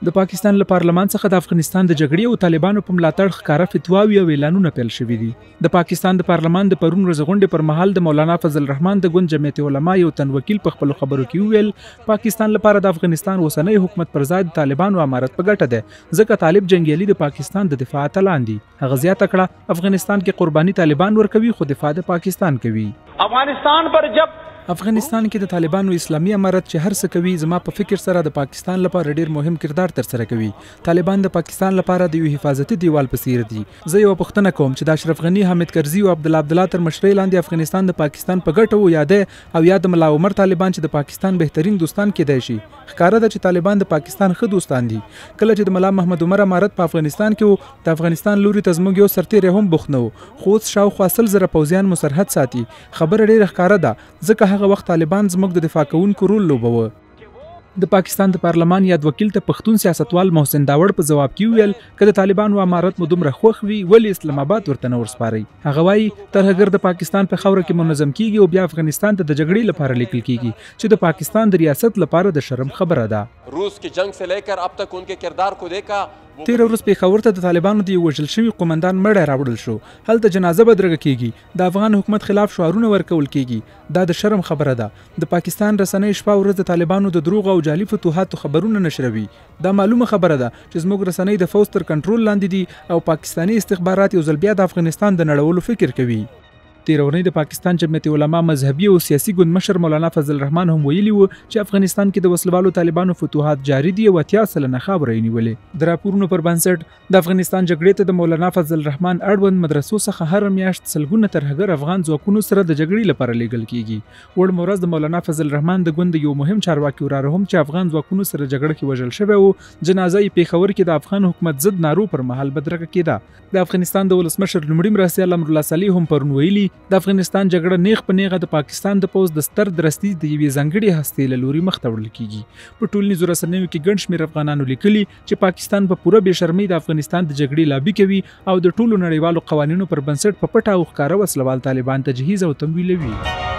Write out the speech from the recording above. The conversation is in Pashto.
د پاکستان له پارلمان څخه د افغانستان د جګړې او طالبانو په ملاتړ ښکاره فتواوې او اعلانونه پیل شوي دي. د پاکستان د پارلمان د پرون ورځې غونډې پر مهال د مولانا فضل الرحمن د ګوند جمعیت علما یو تن وکیل په خپلو خبرو کې وویل، پاکستان لپاره د افغانستان اوسنی حکومت پر ځای د طالبانو امارت په ګټه دی، ځکه طالب جنګیالي د پاکستان د دفاع اتلان دي. هغه زیاته کړه، افغانستان کې قرباني طالبان ورکوي خو دفاع د پاکستان کوي. افغانستان پر جب افغانستان کې د طالبانو اسلامي امارت چې هر څه کوي، زما په فکر سره د پاکستان لپاره ډیر مهم کردار ترسره کوي. طالبان د پاکستان لپاره د یو حفاظتي دیوال په څیر دي. زه یوه پوښتنه کوم چې د اشرف غني، حامد کرزي او عبدالله عبدالله تر مشرۍ لاندې افغانستان د پاکستان په ګټه وو یا دی او یا د ملا عمر طالبان چې د پاکستان بهترین دوستان کیدای شي؟ ښکاره ده چې طالبان د پاکستان ښه دوستان دي. کله چې د ملا محمد عمر امارت په افغانستان کې و، د افغانستان لوري ته زموږ یو سرتیری هم بوخت نه و، خو اوس شاوخوا 100,000 پوځیان مو سرحد ساتي. خبره ډیره ښکاره ده، ځکه هغه وخت طالبان زموږ د دفاع کوونکو رول لوبوه. د پاکستان د پارلمان یاد وکیل ته پښتون سیاستوال محسن داوړ په ځواب کې وویل، که د طالبانو امارت مو دومره خوښ وي، ولې اسلام آباد ورته نه ورسپارئ؟ هغه وایي، ترهګر د پاکستان په خاوره کې منظم کیږي او بیا افغانستان ته د جګړې لپاره لیکل کیږي، چې د پاکستان د ریاست لپاره د شرم خبره ده. روس کی جنگ سے لے کر اب تک ان کے کردار کو دیکھا. تېره ورځ پېښور ته د طالبانو د یو وژل شوي قومندان مړی راوړل شو. هلته جنازه بدرګه کیږي، د افغان حکومت خلاف شعارونه ورکول کیږي. دا د شرم خبره ده. د پاکستان رسنۍ شپه ورځ د طالبانو د دروغو او جعلي فتوحاتو خبرونه نشروي. دا معلومه خبره ده چې زموږ رسنۍ د فوځ تر کنټرول لاندې دي او پاکستاني استخبارات یو ځل بیا د افغانستان د نړولو فکر کوي. تېره اونۍ د پاکستان جمعیت علما مذهبي او سیاسي ګوند مشر مولانا فضل الرحمن هم ویلي وو چې افغانستان کې د وسلوالو طالبانو فتوحات جاري دي او 80% خاوره یې نیولې. د راپورونو پر بنسټ د افغانستان جګړې ته د مولانا فضل الرحمن اړوند مدرسو څخه هره میاشت سلګونه ترهګر افغان ځواکونو سره د جګړې لپاره لیږل کیږي. وړمه ورځ د مولانا فضل الرحمن د ګوند یو مهم چارواکي وراره هم چې افغان ځواکونو سره جګړه کې وژل شوی و، جنازه یې پېښور کې د افغان حکومت ضد نارو پر مهال بدرګه کېده. د افغانستان د ولسمشر لومړي مرستیال امرالله صالح هم پرون ویلي، د افغانستان جګړه نیغ په نیغه د پاکستان د پوځ د ستر درستیز د یوې ځانګړې هستې له لوري مخته وړل کیږي. په ټولنیزو رسنیو کې ګڼ شمېر افغانانو لیکلي چې پاکستان په پوره بې شرمۍ د افغانستان د جګړې لابي کوي او د ټولو نړیوالو قوانینو پر بنسټ په پټه او ښکاره وسلوال طالبان تجهیز او تمویلوي.